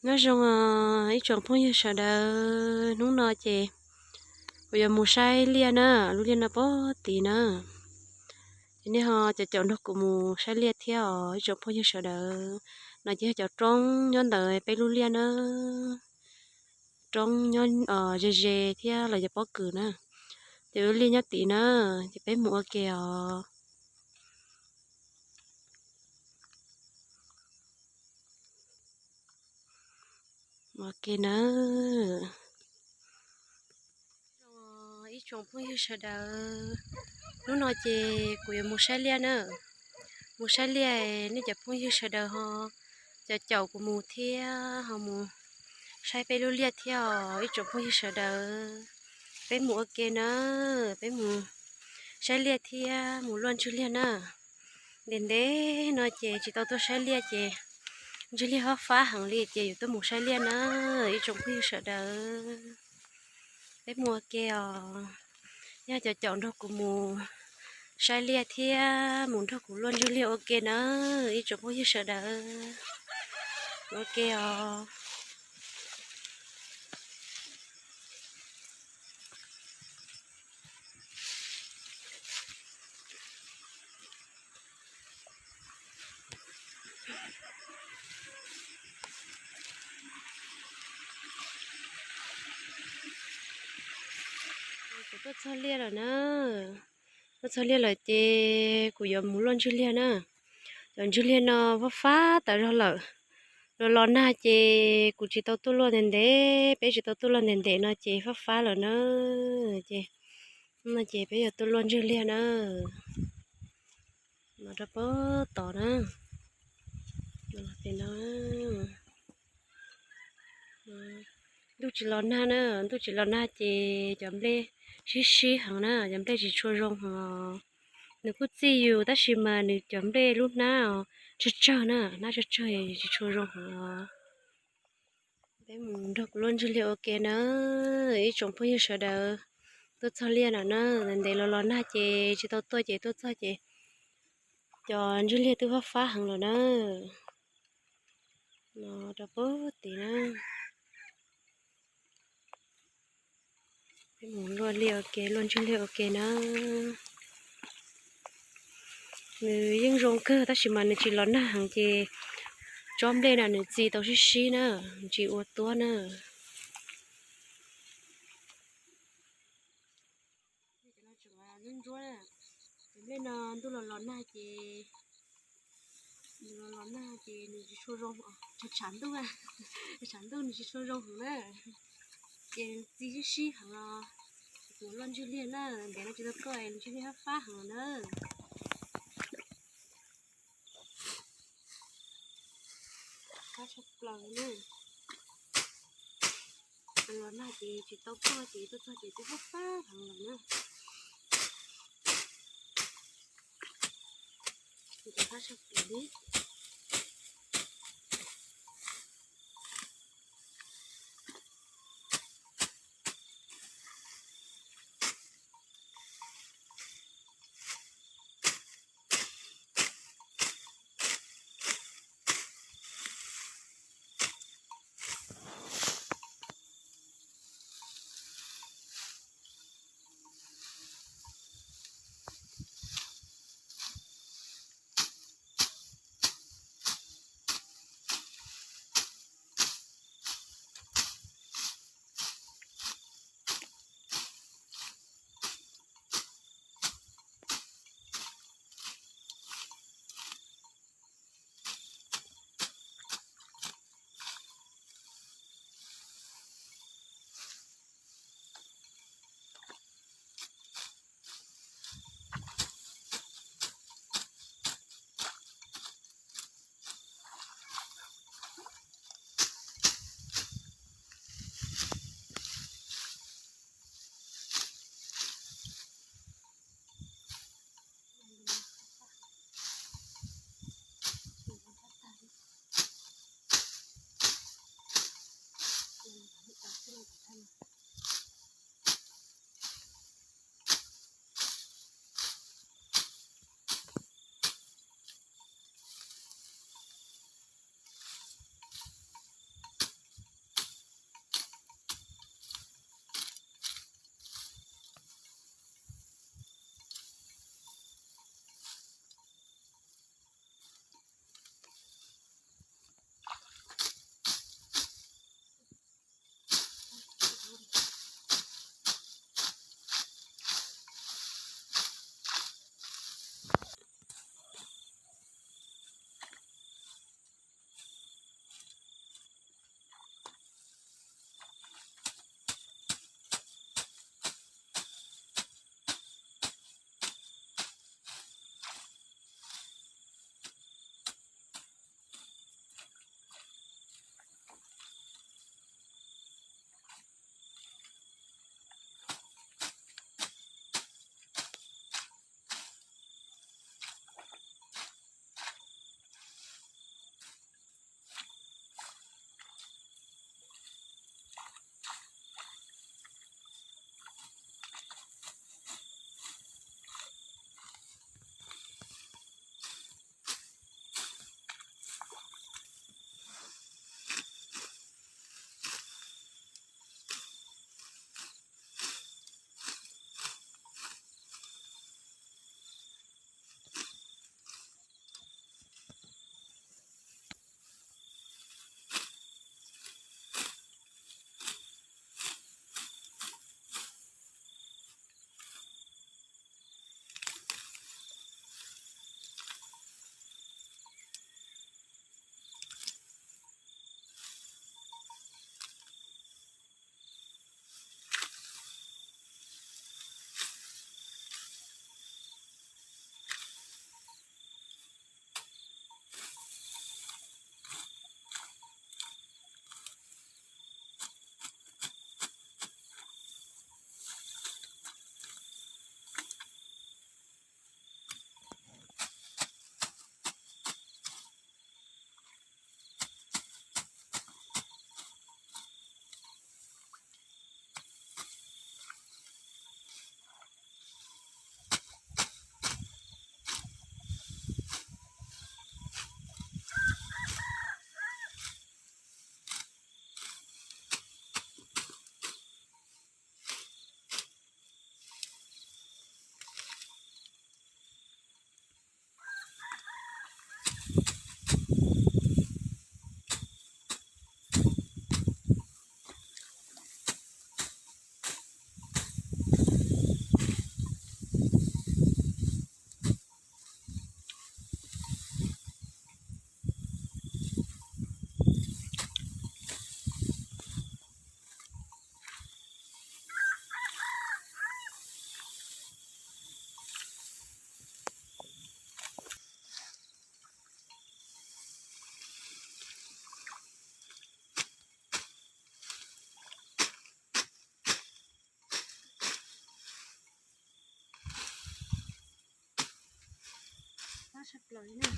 Nyob zoo ib tsoom phooj ywg sawv daws, hnub no ces kuv yuav mus saib liaj na, lub liaj no pem tid na. Ces nej ho caum caum nrog kuv mus saib liaj thiab os ib tsoom phooj ywg sawv daws. No ces yog cov roob nyob ntawm peb lub liaj na, roob nyob ze ze thiab los yog pob kws na. Ces lub liaj nyob tid na, ces peb mus ua ke os. Ua ke na. Ib tsoom phooj ywg sawv daws, hnub no ces kuv yuav mus saib liaj na. Mus saib liaj, nej cov phooj ywg sawv daws ho caum caum kuv mus thiab ho mus saib peb lub liaj thiab os ib tsoom phooj ywg sawv daws. Peb mus ua ke na, peb mus saib liaj thiab mus luaj ntswg liaj na. Ntev ntev no ces tsis tau tuaj saib liaj ces ntswg liaj fab fab heev li ces yuav tuaj mus saib liaj na ib tsoom phooj ywg sawv daws. Peb mus ua ke os. Yog caum caum nrog kuv mus saib liaj thiab mus nrog kuv luaj ntswg liaj ua ke na ib tsoom phooj ywg sawv daws. Ua ke os. Kuv tuaj txog liaj lawm na. Tuaj txog liaj lawm ces kuv yuav mus luaj ntswg liaj na. Cov ntswg liaj no fab fab tas zog lawm. Los los nag ces kuv tsis tau tuaj luaj ntev ntev, peb tsis tau tuaj luaj ntev ntev no ces fab fab lawm na. Ces no ces peb yuav tuaj luaj ntswg liaj na. No rau pem tod na. No los pem no. Ntuj tsis los nag na, ntuj tsis los nag ces cov nplej sib sib heev na, cov nplej tsis tshua zoo heev os. Nws kuj txij yus tab sis mas nws cov nplej lub hnab tsawg tsawg na, hnab tsawg tsawg tsis tshua zoo heev os. Peb mus nrog kuv luaj ntswg liaj ua ke na, ib tsoom phooj ywg sawv daws. Tuaj txog liaj lawm na, ntev los los nag ces tsis tau tuaj ces tuaj txog ces cov ntswg liaj twb fab fab heev lawm na. No rau pem tid na. Peb mus luaj liaj ua ke, luaj ntswg liaj ua ke na. Nws yeej zoo kawg tab sis mas nws tsis los nag heev ces tsob nplej na nws txi tau sib sib na, tsis ua tuab na. Cov nplej no ntuj los los nag ces, ntuj los los nag ces nws tsis tshua zoo, tshav ntuj, tshav ntuj nws tsis tshua zoo heev na. Ces txi sib sib heev los, kuv luaj ntswg liaj na, ntev no tsis tau tuaj ntswg liaj fab fab heev na. Fab tshaj plaws na. Los nag ces tsis tau tuaj ces tuaj txog ces twb fab fab heev lawm na. Ces fab tshaj plaws li. tag plaws li na.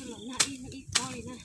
Los nag ib ib kob li na.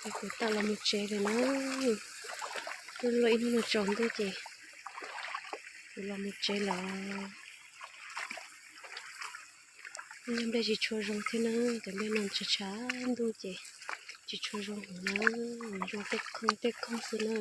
Kuv tawm los mus tsev lawm na. Twb luaj ib hnub no tsaus ntuj ces kuv los mus tsev lawm. Nplej tsis tshua zoo thiab na, cov nplej no tshav tshav ntuj ces tsis tshua zoo heev na, zoo tej khooj tej khooj xwb na.